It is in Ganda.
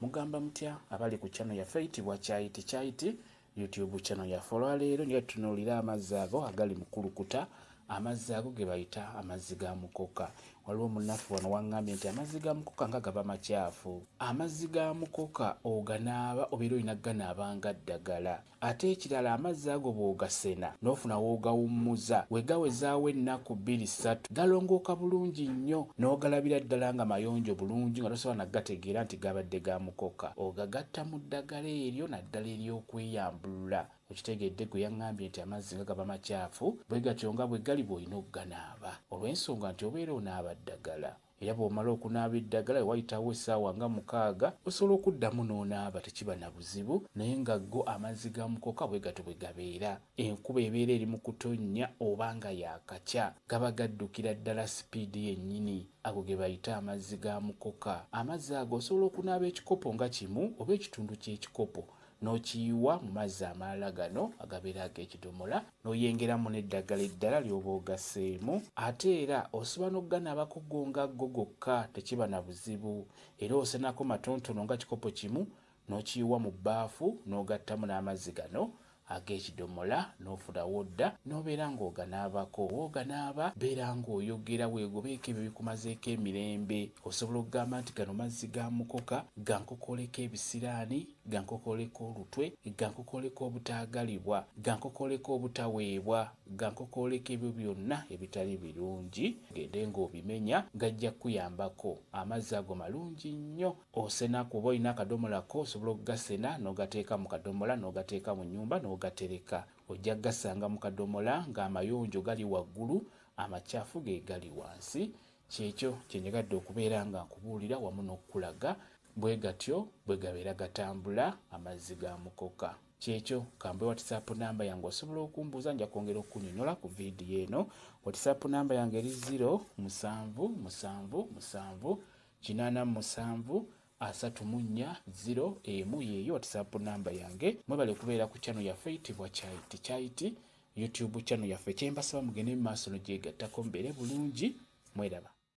Mugamba mutya abali ku channel yaffe eyitibwa Kyayiti Kyayiti YouTube channel yaffe. Olwaleero nja tutunuulira amazzi ago agali mu kulukuta, amazzi ago ge bayita amazzi ga mukoka. Waliwo munnaffe wano waŋŋambye nti amazzi ga mukoka nga gaba makyafu. Amazzi ga mukoka oganaaba obeera olina ganaaba nga ddagala. Ate ekirala amazzi ago bw'ogasena n'ofuna w'ogawummuza, we gawezaawo ennaku bbiri ssatu galongooka bulungi nnyo n'ogalabira ddala nga mayonjo bulungi nga tosobola na kugategeera nti gabadde ga mukoka. Ogagatta mu ddagala eryo naddala ery'okweyambulula. Okitegedde gwe yaŋŋambye nti amazzi nga gaba makyafu, bwe gatyo nga bwe gali bw'olina okuganaaba olw'ensonga nti obeera onaaba ddagala. Era bw'omala okunaaba eddagala we wayitawo essaawa nga 6 osobola okuddamu n'onaaba tekiba na buzibu, naye nga go amazzi ga mukoka bwe gatyo bwe gabeera. Enkuba ebeera eri mu kutonnya oba nga yaakakya, gaba gaddukira ddala sipiidi yennyini. Ago ge bayita amazzi ga mukoka. Amazzi ago osobola okunaaba ekikopo nga kimu oba ekitundu ky'ekikopo n'okiyiwa mu mazzi amalala gano agabeera ag'ekidomola n'oyengeramu n'eddagala eddala ly'oba ogasseemu. Ate era osobola n'okuganaabako go nga go gokka tekiba na buzibu, era osenako matonotono nga kikopo kimu n'okiyiwa mu bbaafu n'ogattamu n'amazzi gano ag'ekidomola n'ofuna wodda n'obeera ng'oganaabako. Bw'oganaaba beera ng'oyogera weegobeeko ebyo bikumazeeko emirembe. Osobola okugamba nti gano mazzi ga mukoka, gankokooleko ebisiraani, gankokooleko olutwe, gankokooleko obutaagalibwa, gankokooleko obutaweebwa, gankokooleko ebyo byonna ebitali birungi. Gende ng'obimenya gajja kukuyambako. Amazzi ago malungi nnyo. Osena kuba olina akadomola ko osobola okugasena n'ogateeka mu kadomola n'ogateeka mu nnyumba n'ogatereka. Ojja kugasanga mu kadomola ng'amayonjo gali waggulu, amakyafu ge gali wansi. Kyekyo kye njagadde okubeera nga nkubuulira wamu n'okukulaga bwe gatyo bwe gabeera gatambula amazzi ga mukoka. Kyekyo kambe WhatsApp namba yange osobola okumbuuza, nja kwongera okukunnyonnyola ku vidiyo eno. WhatsApp namba yange eri 0 7 7 7 87 34 0 emu yeeyo WhatsApp namba yange. Mwebale kubeera ku channel yaffe eyitibwa Kyayiti Kyayiti YouTube channel yaffe. Kye mbasaba mugende mu maaso n'ogyegattako mubeere bulungi, mweraba.